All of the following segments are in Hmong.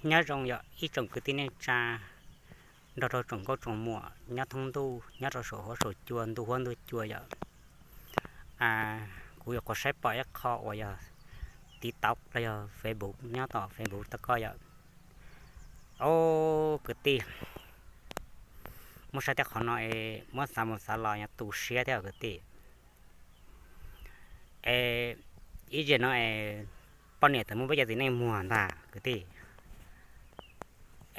Nyob zoo yog ib tsoom kwv tij neej tsa nrog rau tsoom nkauj tsoom muam nyob thoob ntuj nyob rau saum huab saum cua ntuj huab ntuj cua yom. Kuv yuav qhuav saib pom ib qho uas yog TikTok los yog Facebook nyob tom Facebook tau koj yom. Au, kwv tij, muab saib tej qhov no es muab xav mus xav los yog tu siab thiab kwv tij. Es ib zaug no es poj niam txawm muab peb cov txiv neej muag ntag kwv tij.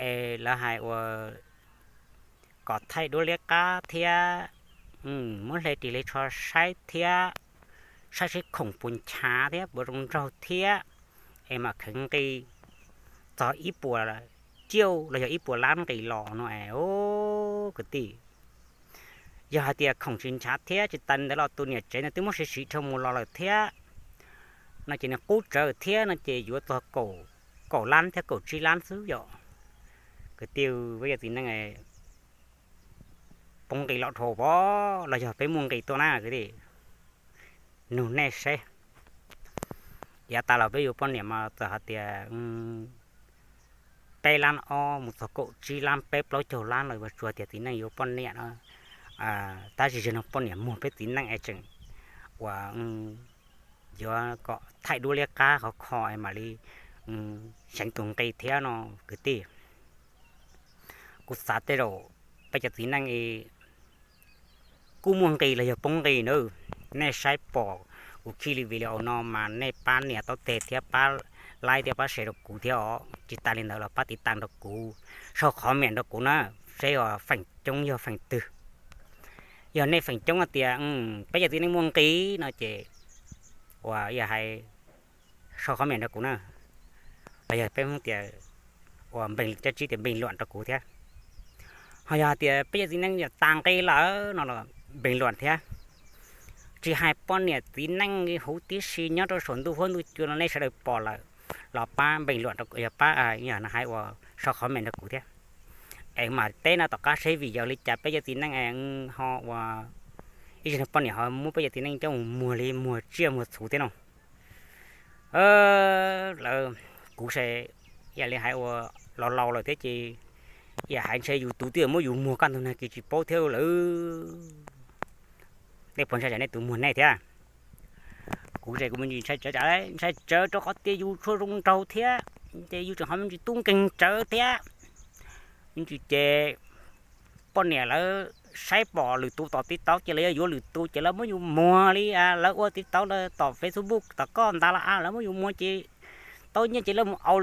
Es lawv hais uas kom thaij duab liab qab thiab, muab hle ris hle tsho saib thiab, saib seb khoom puas nchav thiab puas zoo nraug thiab, es mam kheev nqi txog ib puas ciuj los yog ib puas lab nqis los no es kwv tij. Yog hais tias khoom tsis nchav thiab tsis tas li ntawd los tus niam tsev no twb muab siv siv dhau mus los lawm thiab no ces nws qub tsawv thiab no ces yuav txog kaum lab thiab kaum tsib lab xwb yom. Kwv tij, peb cov txiv neej poob nqi los dhau pov los yog peb muaj nqi tuaj na kwv tij? Nug nej seb. Yav tas los peb yuav poj niam mas txawm hais tias peb lab ob mus txog kaum tsib lab peb plaub caug lab los ua tsuas tias txiv neej yuav poj niam no. Tab sis zaum no poj niam muag peb txiv neej es tseem uas yuav kom thaij duab liab qab khov kho es mam li xyeev tus nqi thiab no kwv tij. Kuv xav tej zaum peb cov txiv neej kuj muaj nqi los yog poob nqi na. Nej saib pom kuv khij li video no mas nej pab nias taub teg thiab pab like thiab pab share rau kuv thiab os. Tsis tas li ntawd los pab tiv tas rau kuv, sau qhov meem rau kuv na, seb feem coob yog feem twg. Yog nej feem coob hais tias peb cov txiv neej muaj nqi no ces uas yog hais sau qhov meem rau kuv na. Los yog peb Hmoob tias uas npeeg cov tsib tias npeeg luam rau kuv thiab. Ho yog hais tias peb cov txiv neej yog tas nqi lawm no los npeeg luam thiab. Tsis hais poj niam txiv neej huv tib si nyob rau saum ntuj huab ntuj cua no nej sawv daws pom lawm los pab npeeg luam rau kuv, yog pab, yog no hais uas sau qhov meem rau kuv thiab. Es mam teb no tom qab seb vim yog li cas peb cov txiv neej ho uas ib zaug no poj niam ho muab peb cov txiv neej coj mus muag li muag tsiaj muag txhu thiab no. Lawv, kuv se ib yam li hais uas laus laus lawm thiab ces ib yam hais ntshe yus tus twb muab yus muag kaj ntug nag kis tsis paub thiab lawm. Nej puas ntshai tsam nej tus muag nej thiab? Kuv ces kuv me ntsis ntshai tsawv, ntshai tsawv rau qhov tias yus tshuav zoo nraug thiab ces yus tseem ho me ntsis tub nkeeg tsawv thiab. Me ntsis ces poj niam lawv saib pom lwm tus tom TikTok ces lawv yuav yuav lwm tus ces lawv muab yus muag li lawv ua TikTok lawv tom Facebook tom koj ntag los lawv muab yus muag ces tau nyiaj ces lawv mus au